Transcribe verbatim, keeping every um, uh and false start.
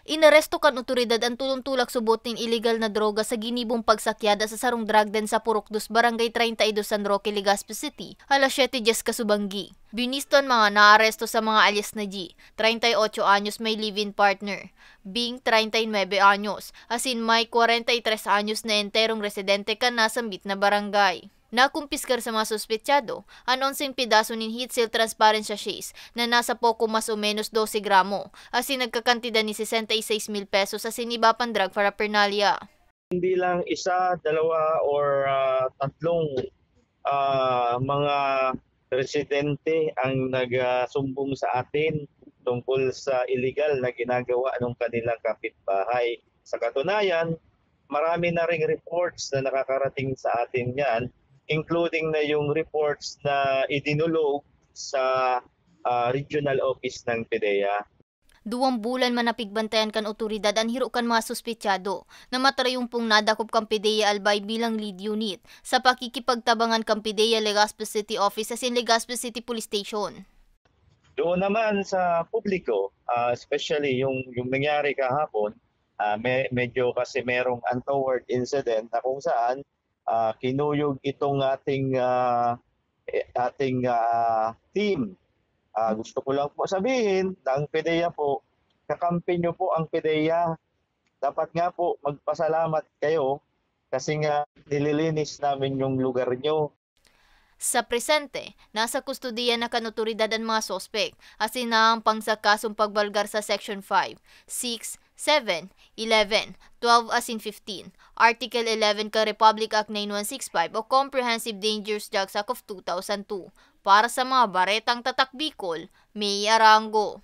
Inaresto kan otoridad an tolong tulak subot nin ilegal na droga sa ginibong pagsakyada sa sarong drug den sa Purok dos, Barangay treinta y dos, San Roque, Legazpi City, alas siyete dyes kasubanggi. Binisto an mga naaresto sa mga alias na G, treinta y ocho anyos, may live-in partner, Bing, treinta y nuebe anyos, asin may kwarenta y tres anyos na enterong residente kan nasambit na barangay. Nakumpiskar sa mga suspetsado an onseng pedaso nin heat seal transparent sachets na nasa poko mas o menos dose gramo, asin nagkakantidad ni sesenta y seis mil pesos asin iba pang drug paraphernalia. Hindi lang isa, dalawa, or, ah, tatlong, ah, mga residente ang nagsumbong sa atin tungkol sa iligal na ginagawa ng kanilang kapitbahay. Sa katunayan, marami na ring reports na nakakarating sa atin yan, including na yung reports na idinulog sa, ah, regional office ng PDEA. Duwang bulan man na pigbantayan kan otoridad an hiro kan mga suspetsado na matrayumpong nadakop kan PDEA Albay bilang lead unit sa pakikipagtabangan kan PDEA Legazpi City Office asin Legazpi City Police Station. Doon naman sa publiko, ah, especially yung, yung nangyari kahapon, ah, me-, medyo kasi merong untoward incident na kung saan, ah, kinuyog itong ating, ah, eh, ating, ah, team. Ah, gusto ko lang po sabihin na ang PDEA po, kakampi niyo po ang PDEA. Dapat nga po magpasalamat kayo kasi nga nililinis namin yung lugar niyo. Sa presente, nasa kustodiya na kan otoridad an mga suspek, asin naampang sa kasong pagbalgar sa Section five, six, seven, eleven, twelve asin fifteen, Article eleven kan Republic Act nine one six five o Comprehensive Dangerous Drugs Act of two thousand two. Para sa mga baretang Tatak Bicol, May Arango.